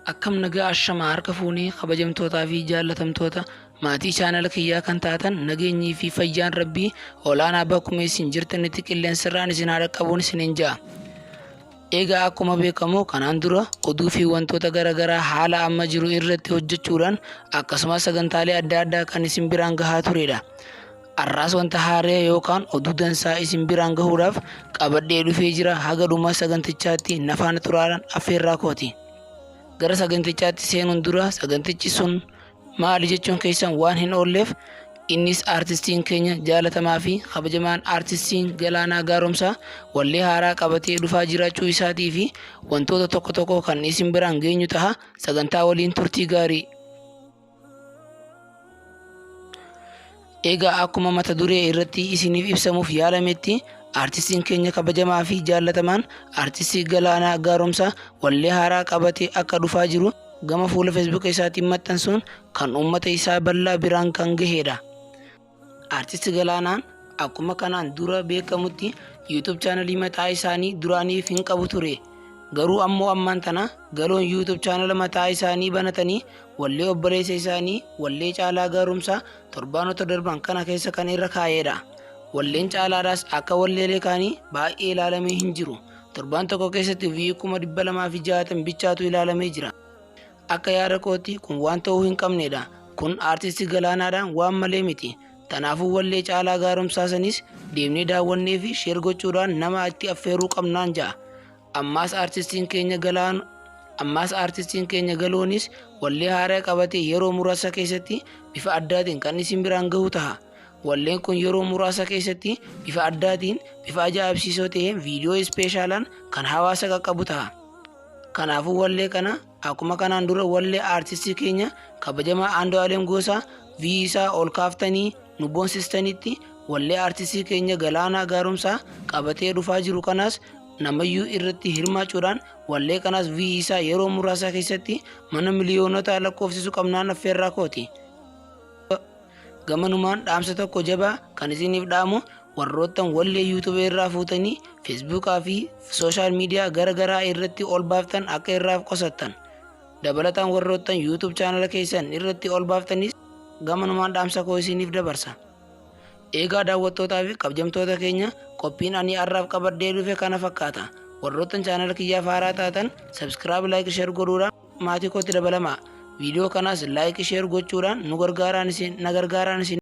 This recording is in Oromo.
Akkam nagaa ashama harka fuunee kabajamtootaa fi jaallatamtoota maatii chaanala kiyyaa kan taatan nageenyii fi fayyaan rabbii olaanaa bakkuma isin jirtanitti qilleensarraan isin haa dhaqqabuun isiniin ja'a. Egaa akkuma beekamu kanaan dura oduu fi wantoota gara garaa haala amma jiru irratti hojjechuudhaan akkasumas sagantaalee adda addaa kan isin biraan gahaa turedha. Arraas wanta haaraya yookaan oduu dansaa isin biraan gahuudhaaf qabadhee dhufee jira haga dhuma sagantichaatti na faana turaadhaan affeerraa kooti. Gara sagantichaatti seenuun dura sagantichi sun maali jechuun keessan waan hin oolleef innis aartistiin keenya jaalatamaa fi kabajamaan aartistiin Galaanaa Gaaromsaa wallee haaraa qabatee dhufaa jiraachuu isaatii fi wantoota tokko tokko kan isin biraan geenyu taha sagantaa waliin turtii gaarii. Egaa akkuma mata duree irratti isiniif ibsamuuf yaalametti aartistiin keenya kabajamaa fi jaallatamaan aartistii Galaanaa Gaaromsaa wallee haaraa qabatee akka dhufaa jiru gama fuula Facebook isaatiin maxxansuun kan uummata isaa bal'aa biraan kan gaheedha. Aartist Galaanaan akkuma kanaan dura beekamutti YouTube chaanalii mataa isaanii duraaniif hin qabu ture. Garuu ammoo ammaan tana galoon YouTube chaanala mataa isaanii banatanii wallee obboleessa isaanii wallee Caalaa Gaaromsaa torbaanota darban kana keessa kan irra kaa'eedha. Walleen Caalaadhaas akka walleelee kaanii baay'ee ilaalamee hin jiru. Torbaan tokko keessatti view 260,000 bichaatu ilaalamee jira. Akka yaada kootti kun waan ta'uu hin qabneedha. Kun aartisti Galaanaadhaan waan malee miti. Tanaafuu wallee Caalaa Gaaromsaa sanis deemnee daawwannee fi share gochuudhaan nama itti affeeruu qabnaan ja'a. Ammaas aartistiin keenya Galaan Ammaas aartistiin keenya Galoonis wallee haaraa qabatee yeroo muraasa keessatti bifa addaatiin kan isin biraan gahu taha. Walleen kun yeroo muraasa keessatti bifa addaatiin bifa ajaa'ibsiisoo ta'een viidiyoo ispeeshaalaan kan hawaasa qaqqabu taha. Kanaafuu wallee kana akkuma kanaan dura wallee aartistii keenya kabajamaa Andu'aalem Goosaa V isaa ol kaaftanii nu boonsistanitti wallee aartistii keenya Galaanaa Gaaromsaa qabatee dhufaa jiru kanaas namayyuu irratti hirmaacuudhaan wallee kanaas V isaa yeroo muraasaa keessatti mana miliyoonota lakkoofsisu qabnaan affeerraa kooti. Gamanumaan dhaamsa tokko jabaa kan isiniif dhaamu warroottan wallee YouTube irraa fuutanii Facebookaa fi social media gara garaa irratti ol baaftan akka irraa of qosattan. Dabalataan warroottan YouTube channel keessan irratti ol baaftanis gamanumaan dhaamsa koo isiniif dabarsa. Eegaa daawwattootaa fi kabjamtoota keenya qophiin ani har'aaf qabadhee dhufe kana fakkaata. Warroottan channel kiyyaaf haaraa taatan subscribe like share godhuudhaan maatii kootti dabalamaa. Viidiyoo kanaas like share gochuudhaan nu gargaaraan isin na gargaaraan isin.